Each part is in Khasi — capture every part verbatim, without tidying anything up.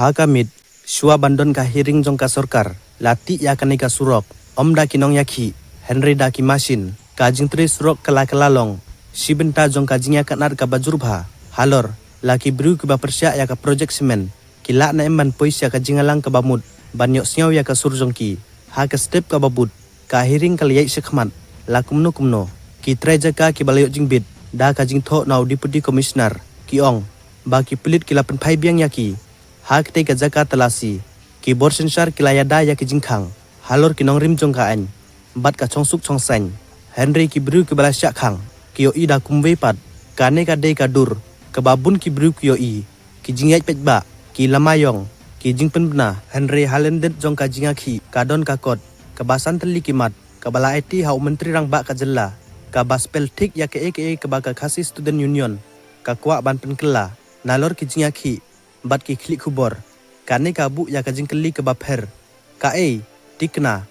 Ha ka miet, shuwa ban don ka hearing jong ka sorkar, la tih ïa kane ka surok, ym da ki nongïakhih, hynrei da ki machine, ka jingtrei surok ka la kylla long, shi bynta jong ka jingïakynad kaba jur bha, halor, la ki briew kiba pyrshah ïa ka projek simen, ki lah ne em ban poi sha ka jingïalang kaba mut, ban ïohsngew ïa ka sur jong ki, ha ka step kaba bud, ka hearing ka la ïaid shakhmat, la kumno kumno, ki trai jaka kiba la ïoh jingbit, da ka jingthoh na u Deputy Commissioner, ki ong, ba ki pulit ki la pynphai biang ïa ki, ha katei ka jaka talasi, ki bor synshar ki la ïada ïa ki jingkhang, halor ki nongrim jong ka aiñ, bad ka chongsuk chongsaiñ, hynrei ki briew kiba la shah khang, ki ïohi da kumwei pat, kane ka dei ka dur, kaba bun ki briew ki ïohi, ki jingïaid paidbah, ki lama ïong, ki jingpynbna, hynrei ha lyndet jong ka jingïakhih, ka don ka kot, kaba san tylli ki mat, kaba la aiti ha u Myntri Rangbah ka jylla, kaba spell thik ïa kaei kaei kaba ka Khasi Student Union, ka kwah ban pynkylla, nalor ki jingïakhih, bad ki khlieh khubor, kane ka buh ïa ka jingkylli kaba pher, kaei, thikna,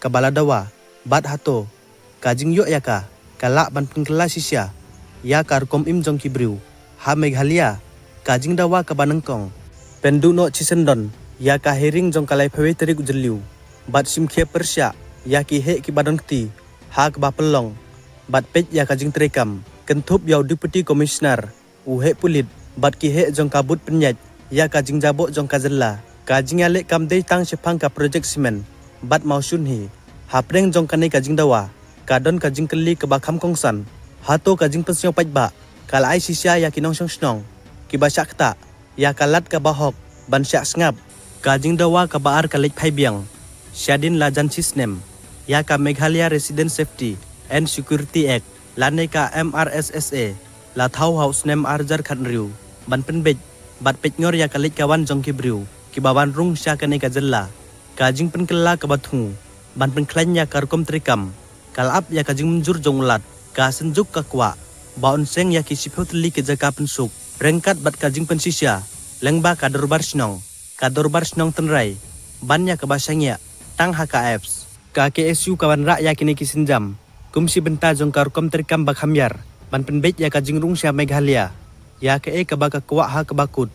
kaba la dawa, bad hato, ka jingïoh ïa ka, ka lah ban pynkylla shisha, ïa ka rukom im jong ki briew, ha Meghalaya, ka jingdawa kaba nyngkong, pynduh noh shisyndon, ïa ka hearing jong ka laiphew wei tarik u Jylliew, bad shim khia pyrshah, ïa ki heh kiba don kti, ha kaba pynlong, bad peit ïa ka jingtreikam, kynthup ïa u Deputy Commissioner, u heh pulit, bad ki heh jong ka booth pynïaid, ïa ka jingjaboh jong ka jylla, ka jingïaleh kam dei tang shaphang ka projek simen, bad mawshun hi, hapdeng jong kane ka jingdawa, ka don ka jingkylli kaba kham kongsan, hato ka jingpynsngew paidbah, ka la ai shisha ïa ki nongshong shnong, kiba shah ktah, ïa ka lad kaba hok, ban shah sngap, ka jingdawa kaba ar ka leit phai biang, shadien la jan shi snem, ïa ka Meghalaya Resident Safety and Security Act, lane ka M R S S A, la thaw ha u snem ar hajar khathynriew, ban pynbeit, bad peitngor ïa ka leit ka wan jong ki briew, kiba wan rung sha kane ka jylla, ka jingpynkylla kaba thmu, ban pynkhlaiñ ïa ka rukom treikam, ka la ap ïa ka jingmynjur jong u Lat, ka Synjuk ka kwah, ba un seng ïa ki shiphew tylli ki jaka pynsuk, ryngkat bad ka jingpynshisha, lyngba ka dorbar shnong, ka dorbar shnong tynrai, ban ïa kaba shaniah, tang ha ka apps. Ka K S U ka wanrah ïa kine ki sienjam, kum shi bynta jong ka rukom treikam ba kham ïar, ban pynbeit ïa ka jingrung sha Meghalaya, ïa kaei kaba ka kwah ha kaba kut,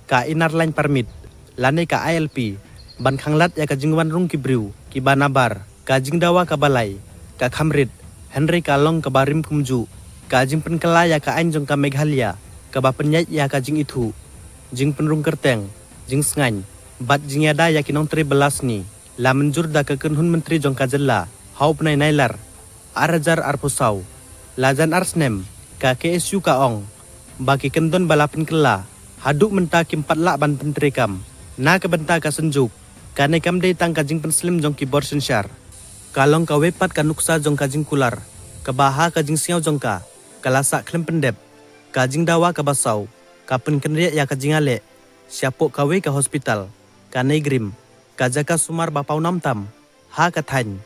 ka Inner Line Permit, lane ka I L P, ban khanglad ïa ka jingwan rung ki briew, kiba nabar, ka jingdawa kaba lai, ka kham rit, hynrei ka long kaba rim kumjuh, ka jingpynkylla ïa ka aiñ jong ka Meghalaya, kaba pynïaid ïa ka jingithuh, jingpynrung kyrteng, jingsngaiñ, bad jingïada ïa ki nongtrei bylla sngi. La mynjur da ka kynhun myntri jong ka jylla, ha u bnai Nailar, ar hajar arphew saw. La jan ar snem, ka K S U ka ong, ba ki kyndon ba la pynkylla, haduh mynta kim pat lah ban pyntreikam, na ka bynta ka Synjuk, kane kam dei tang ka jingpynslem jong ki bor synshar. Ka long kawei pat ka nuksa jong ka jingkular, kaba ha ka jingsngew jong ka, ka la sah khlem pyndep, ka jingdawa kaba saw, ka pynkynriah ïa ka jingïaleh, shapoh kawei ka hospital, ka NEIGRIHMS, ka jaka sumar ba pawnam tam, ha ka thaiñ,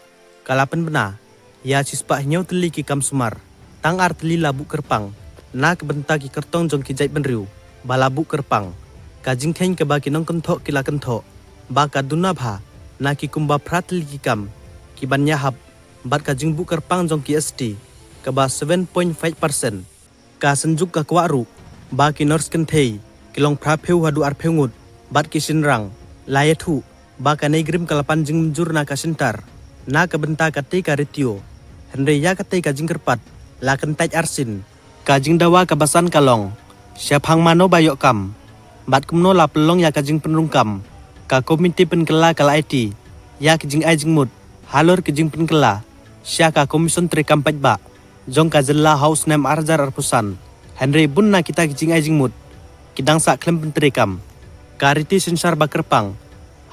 ka la pynbna, ïa shispah hynñiew tylli ki kam sumar, tang ar tylli la buh kyrpang, na ka bynta ki kyrtong jong ki jaitbynriew, ba la buh kyrpang, ka jingkheiñ kaba ki nongkynthoh ki la kynthoh, ba ka duna bha, na ki kumba phra tylli ki kam, ki ban ïahap, bad ka jingbuh kyrpang jong ki S T, kaba seven point five percent. Ka Synjuk ka kwah ruh, ba ki nurse kynthei, ki long phra phew haduh ar phew ngut, bad ki shynrang, la ïathuh, ba ka NEIGRIHMS ka la pan jingmynjur na ka syntar, na ka bynta katei ka ratio, hynrei ïa katei ka jingkyrpad, la kyntait arsien, ka jingdawa kaba san ka long, shaphang mano ba ïoh kam, bad kumno la pynlong ïa ka jingpynrung kam, ka komiti pynkylla ka la aiti, ïa ki jingai jingmut, halor ki jingpynkylla, sha ka Commission treikam paidbah, jong ka jylla ha u snem ar hajar arphew san, hynrei bun na kita ki jingai jingmut, ki dang sah khlem pyntreikam. Ka riti synshar ba kyrpang,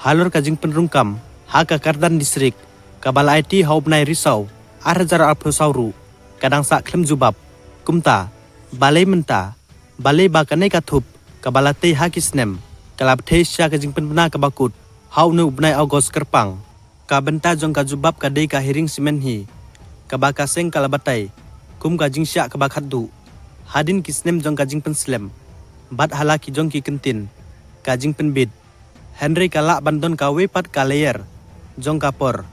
halor ka jingpynrung kam, ha ka Kyrdan District, kaba la aiti ha u bnai Risaw, ar hajar arphew saw ruh, ka dang sah khlem jubab. Kumta, balei mynta, balei ba kane ka thup, kaba la tei ha ki snem, ka la bthei sha ka jingpynbna kaba kut, ha une u bnai August kyrpang. Ka bynta jong ka jubab ka dei ka hearing simen hi, kaba ka seng ka la batai, kum ka jingshah kaba khatduh, hadien ki snem jong ka jingpynslem, bad ha la ki jong ki kyntien, ka jingpynbit, hynrei ka lah ban don kawei pat ka layer, jong ka por,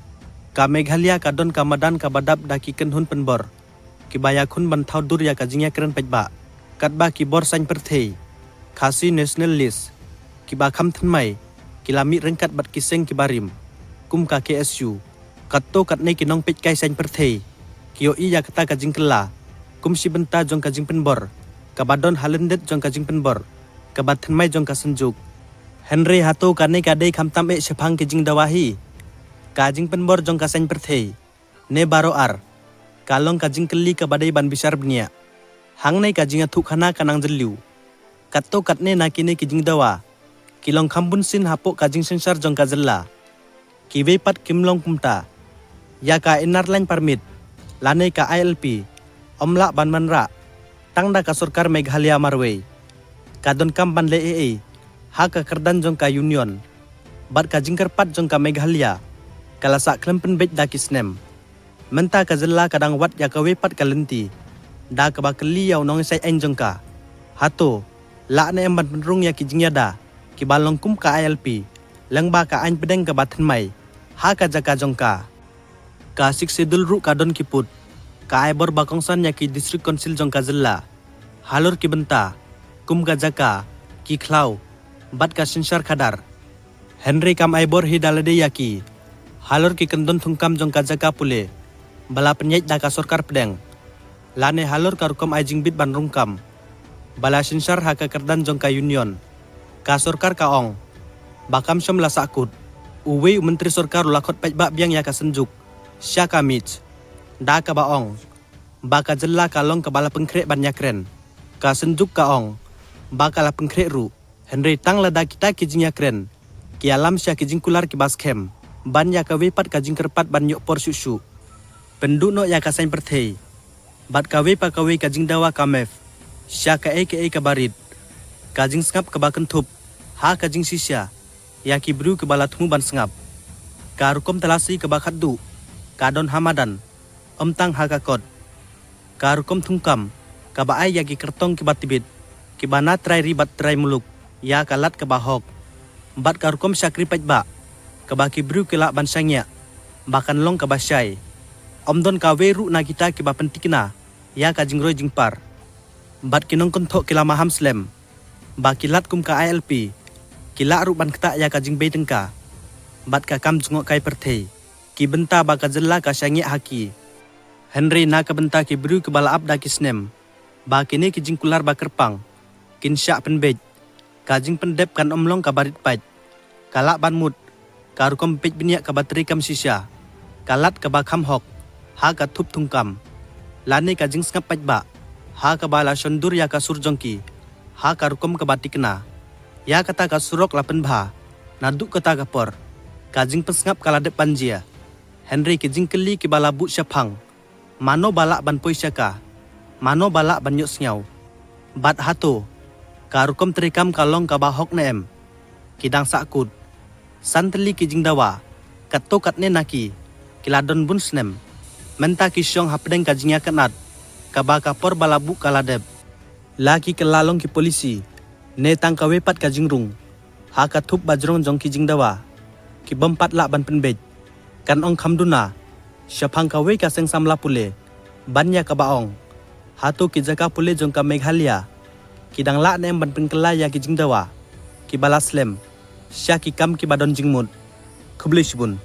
ka Meghalaya ka don ka madan kaba dap da ki kynhun pynbor, kiba ïakhun ban thaw dur ïa ka jingïakren paidbah, katba ki bor saiñ pyrthei, Khasi National List, kiba kham thymmai, ki la mih ryngkat bad ki seng kiba rim, kum ka K S U. Katto katne ki nongpeitkai saiñ pyrthei ki ïohi ïa kata ka jingkylla kum shi bynta jong ka jingpynbor kaba don ha lyndet jong ka jingpynbor kaba thymmai jong ka Synjuk. Hynrei hato kane ka dei khamtam eh shaphang ki jingdawa hi? Ka jingpynbor jong ka saiñ pyrthei ne baroh ar ka long ka jingkylli kaba dei ban bishar bniah. Hangne ka jingïathuhkhana ka nang jylliew. Katto katne na kine ki jingdawa ki long kham bunsien hapoh ka jingsynshar jong ka jylla. Kiwei pat kim long kumta. Ïa ka Inner Line Permit lane ka I L P ym lah ban wanrah tang da ka sorkar Meghalaya marwei. Ka donkam ban leh ei ei ha ka kyrdan jong ka Union. Bad ka jingkyrpad jong ka Meghalaya ka la sah khlem pynbeit da ki snem. Mynta ka jylla ka dang wad ïa kawei pat ka lynti da kaba kylli ïa u nongshai aiñ jong ka, hato lah ne em ban pynrung ïa ki jingïada kiba long kum ka I L P lyngba ka aiñ pdeng kaba thymmai ha ka jaka jong ka? Ka Sixth Schedule ruh ka don ki pud ka ai bor ba kongsan ïa ki District Council jong ka jylla halor ki bynta kum ka jaka, ki khlaw bad ka synshar khadar. Hynrei kam ai bor hi da lade ïa ki halor ki kyndon thungkam jong ka jaka pule ba la pynïaid da ka sorkar pdeng, lane halor ka rukom ai jingbit ban rung kam ba la synshar ha ka kyrdan jong ka Union. Ka sorkar ka ong ba kam shym la sahkut. Uwei u myntri sorkar u la khot paidbah biang ïa ka Synjuk sha ka MICT da kaba ong ba ka jylla ka long kaba la pynkhreh ban ïakren. Ka Synjuk ka ong ba ka la pynkhreh ruh, hynrei tang lada kita ki jingïakren ki ïalam sha ki jingkular kiba skhem ban ïa kawei pat ka jingkyrpad ban ïoh por shuh shuh. Pynduh noh ïa ka saiñ pyrthei bad kawei pa kawei ka jingdawa ka MeV sha kaei kaei kaba rit. Ka jingsngap kaba kynthup ha ka jingshisha ïa ki briew kiba la thmu ban sngap. Ka rukom talasi kaba khatduh ka don ha madan, ym tang ha ka kot. Ka rukom thungkam kaba ai ïa ki kyrtong kiba tbit kiba na trai ri bad trai muluk ïa ka lad kaba hok. Bad ka rukom shakri paidbah kaba ki briew ki lah ban shaniah ba kan long kaba shai. Ym don kawei ruh na kita kiba pyntikna ïa ka jingroi jingpar. Bad ki nongkynthoh ki la maham slem ba ki lad kum ka I L P ki lah ruh ban ktah ïa ka jingbei tyngka bad ka kam jngohkai pyrthei, ki bynta ba ka jylla ka shaniah ha ki. Hynrei na ka bynta ki briew kiba la ap da ki snem ba kine ki jingkular ba kyrpang kin shah pynbeit, ka jingpyndep kan ym long kaba rit paid. Ka lah ban mut ka rukom peit bniah kaba treikam shisha, ka lad kaba kham hok ha ka thup thungkam, lane ka jingsngap paidbah ha kaba la shondur ïa ka sur jong ki ha ka rukom kaba tikna. Ïa kata ka surok la pynbha naduh kata ka por. Ka jingpynsngap ka la dep ban jia, hynrei ki jingkylli kiba la buh shaphang, mano ba lah ban poi sha ka, mano ba lah ban ïohsngew? Bad hato ka rukom treikam ka long kaba hok ne em? Ki dang sahkut. San tylli ki jingdawa, katto katne na ki, ki la don bun snem. Mynta ki shong hapdeng ka jingïakynad kaba ka por ba la buh ka la dep. La ki kylla long ki polisi ne tang kawei pat ka jingrung ha ka thup bajrong jong ki jingdawa ki bym pat lah ban pynbeit. Kan ong kham duna shaphang kawei ka seng samla pule ban ïa kaba ong, hato ki jaka pule jong ka Meghalaya ki dang lah ne em ban pynkylla ïa ki jingdawa kiba la slem sha ki kam kiba don jingmut? Khublei shibun.